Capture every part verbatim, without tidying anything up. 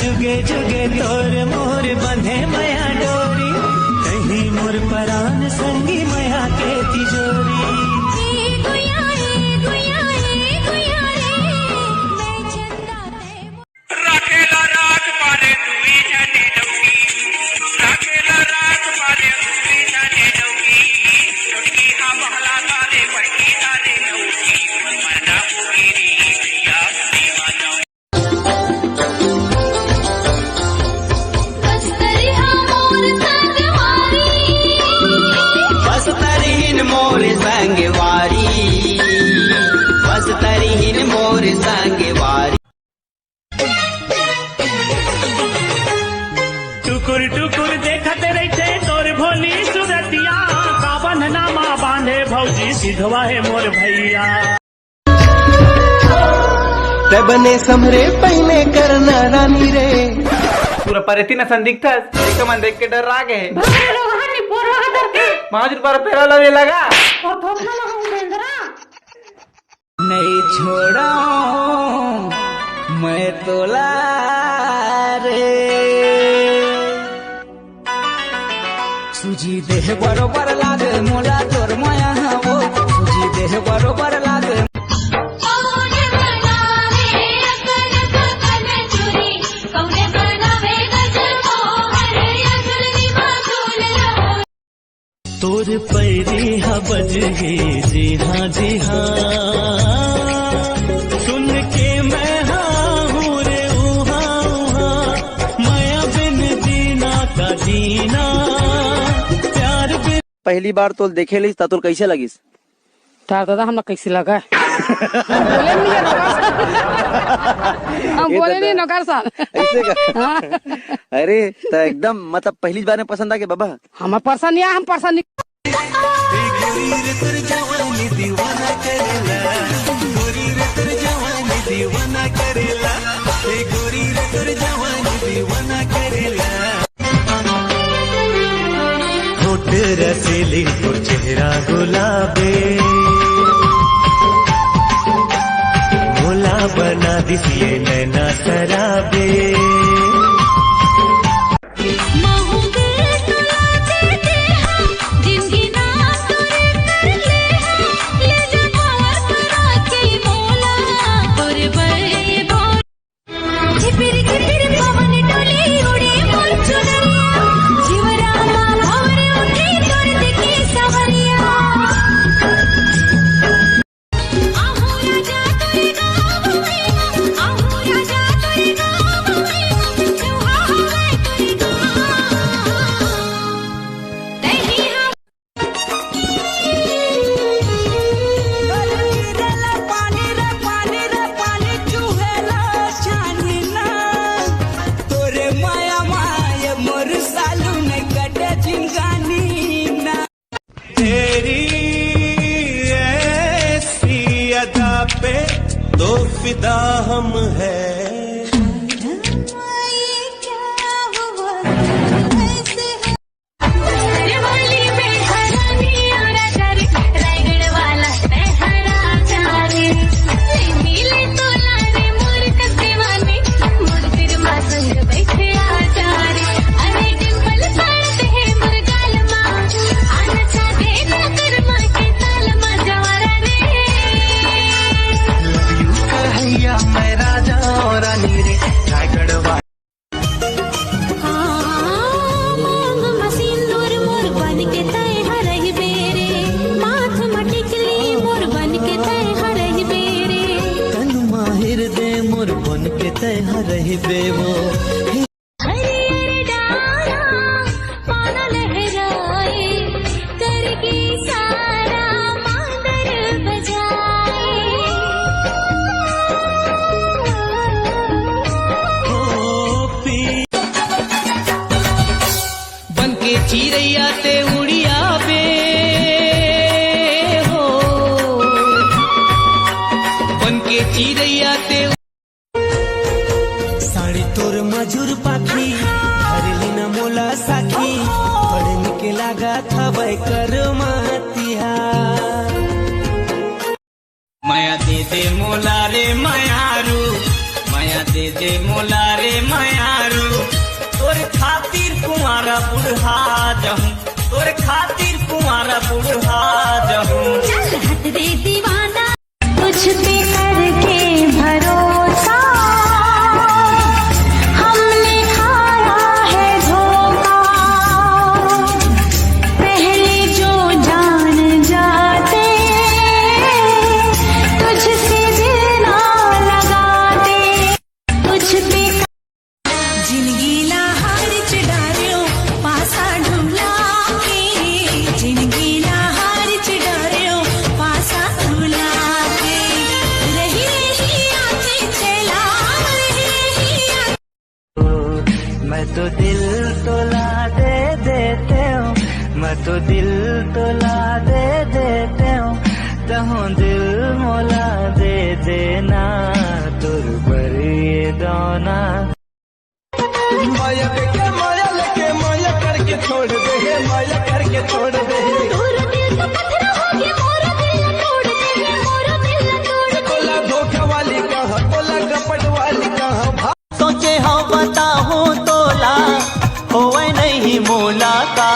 जुगे जुगे तोर मोर बंधे मया डोरी, कहीं मोर परान संगी मया के तिजोरी। राखेला राख पाले दुई जने डौकी, राखेला राख पाले दुई जने डौकी, छोटकी हा बहला तारे बड़की तारे डौकी, मना मुगिरी भैया सेवा जाऊं। बस तरिहिन मोर संगवारी, बस तरिहिन मोर संगवारी। टुकुर टुकुर देखत रहिथे तोर भोली सुरतिया, का बंधना मा बांधे भौजी सिधवा हे मोर भैया। तै बने समरे पहिने करना रानी रे। पूरा परेती न संदिग्धस, एक मन देख के डर आ गए। भगवान लोग हनी पोरवा का डर के। पाँच रुपया पेरा लवे लगा। और थोपना लगा बेंदरा। नहीं छोड़ा मैं तोला रे। सूजी देह बरोबर लागे मोला तोर माया हो, सूजी देह बरोबर लागे। तोर पैरी हा बजगे जी हाँ जी हाँ, सुन के मैं हाँ हूँ रे ऊहा ऊहा, माया बिन जीना का जीना, प्यार बिन। पहली बार तो देखे लिस ता तोर कैसे लगिस? तार दादा, हमरा कैसे लगा? हम बोले नहीं है नौकर साहब। हम ये बोले दादा। नहीं है नौकर साहब। ऐसे का? हाँ। अरे, तो एकदम मतलब पहली बार में पसंद आ गया बाबा? हमार पसंद नहीं आया, हम पसंद नहीं। होठ रसीली तोर चेहरा गुलाबे, मोला बना दिस ये नैना शराबे। झिपिर झिपिर पवन डोले उड़े मोर चुनरिया, झिवरा मा भंवर उठे तोर देखे सवरिया। आहू राजा तोरे गाँव में, आहू राजा तोरे गाँव में, चुहा हवे तोरे गाँव। तही हम पानी रे पानी रे पानी चुहेला छानी ना, तोरे माया माये मोर सालू ने कटे जिंगानी ना। तेरी ऐसी अदा पे तो फिदा हम हैं। हाँ, मांग म सिंदूर मोर बन के तैं ह रहिबे रे, माथ म टिकली मोर बन के तैं ह रहिबे रे। तन म हिरदे मोर बन के तैं ह रहिबे वो। हरियर डारा पाना लहराए, करके सारा मांदर बजाए। बन के चिरैया ते उड़ियाबे हो, बन के चिरैया ते। साड़ी तोर मजूर पाखी, हरली न मोला साखी, बड़ निके लागत हवय करमतिया। मया दे दे मोला रे मयारू, मया दे दे मोला रे मयारू, तोर खातिर कुंवारा बुढ़ा जहूं, तोर खातिर कुंवारा बुढ़ा जहूं। चल हट रे दीवाना। तुझ पे करके भरोसा, हमने खाया है धोखा। पहले जो जान जाते, तुझसे दिल ना लगाते। तुझ पे जिनगी ला हार च डारियो, पासा ढुला के। जिनगी ला हार च डारियो, पासा ढुला के। रही रही आंखें चला, रही रही आंखें। मैं तो दिल तोला दे देते हूँ, मैं तो दिल तोला दे देते हूँ, तहूँ दिल मोला दे देना, तोर बर ये दौना। माया देके माया लेके माया करके छोड़ दे हे, माया करके छोड़ दे हे। तोर दिल तो पत्थर हो गया, मोर दिल तोड़ दे हे, मोर दिल तोड़ दे। तोला धोखा वाली कहा, तोला कपट वाली कहा, भा- सोचे हव बताहूँ तोला, होवय नहीं मोला का,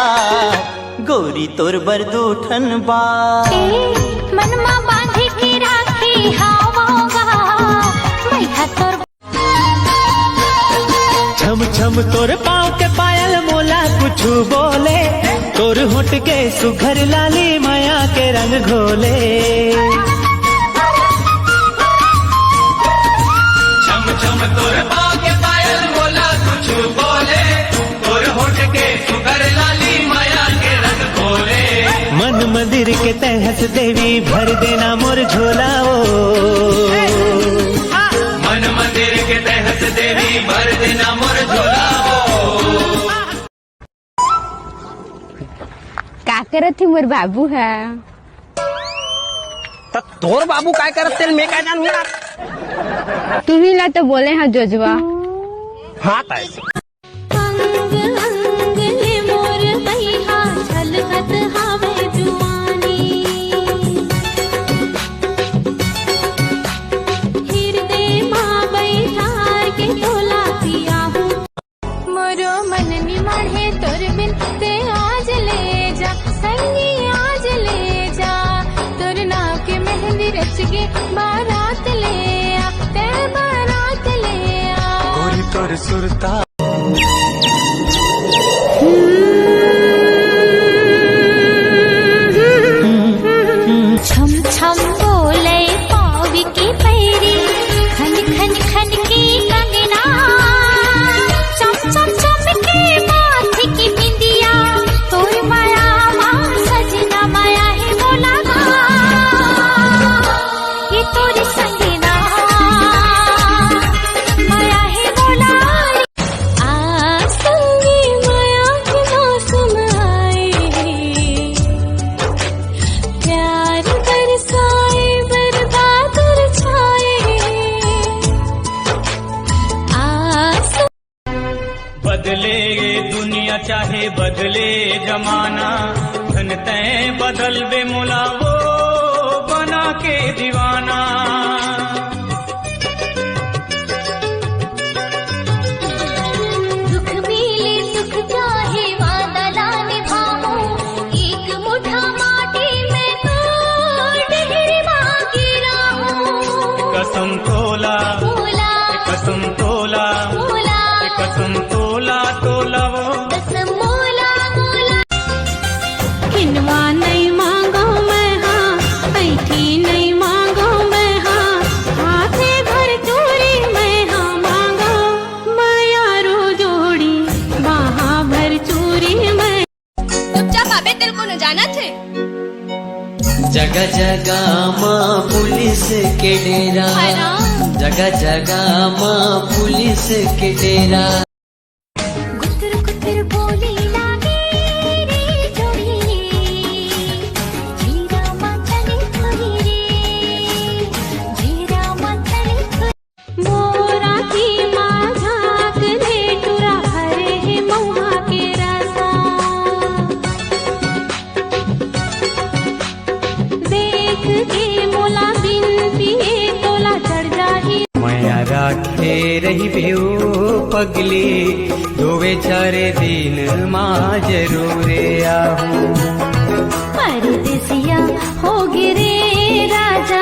गोरी तोर बर दू ठन बा। ए, मन मा बांधे के राखी हावोगा, मैं हा तोर छम छम तोर पाँव के पायल मोला कुछु बोले, तोर होठ के सुघर लाली मया के रंग घोले। छम छम तोर पाँव के पायल मोला कुछु बोले, तोर होठ के सुघर लाली मया के रंग घोले। मन मंदिर के तहस देवी भर देना मोर झोला ओ। मन मंदिर के तहस देवी भर देना मोर झोला ओ। का करत हे मोर बाबू ह? त तोर बाबू काय करत तेल मैं काय जानहूं यार? तुही ला तो बोले हा जोजवा। हाँ, त ऐसे। अंग अंग ले मोर बइहा, छलकत हावय जुआनी। हिरदे मा बइठार के तोला पियाहूं। मोरो मन निमाड़े तोर बिन, ते आज ले जा, संगी आज ले जा। तोर नाव के मेहंदी रच के बारात ले आ, ते बारात ले आ। गोरी तोर सुरता। छम छम बोले पावी के पैरी, खन खन खन के कंगना, चम चम चम के माथे के बिंदिया, तोर माया मा सजना माया हे मोला ना, ये तोर संगना माया हे मोला। आ संगी माया के मौसम आए, प्यार बरसाए, बरबाद छाए। आ बदले ये दुनिया चाहे बदले जमाना, धन तय बदलबे मोला वो बना के दीवाना। दुख मिले सुख चाहे वादा ला निभाऊं, एक मुठा माटी में तो डहरी माँ गिराऊं। कसम तोला, तोला, कसम तोला, तोला, कसम तोला, तोला वो। कसम मोला, मोला। किनवा नइ मांगों मैं हा, ऐठी नइ मांगों मैं हा, हाथे भर चूरी मैं हा मांगों, मयारू जोड़ी बाहा भर चूरी मैं। चुपचाप आबे, तेरे को न जाना थे। जगह जगह माँ पुलिस के डेरा, हाय राम। जगह जगह माँ पुलिस के डेरा। गुतर गुतर बोली लागे रे जोड़ी, जीरा मातल थोड़ी रे, जीरा मातल थोड़ी। मोरा की माँ झांक ले टुरा, भरे हे महुआ के रसा। देख के मोला बिन पिए तोला चढ़ जाही। मया राखे रहिबे ओ पगली, दोवे चार दिन मा जरूर आहूं। परदेसिया हो गे रे राजा,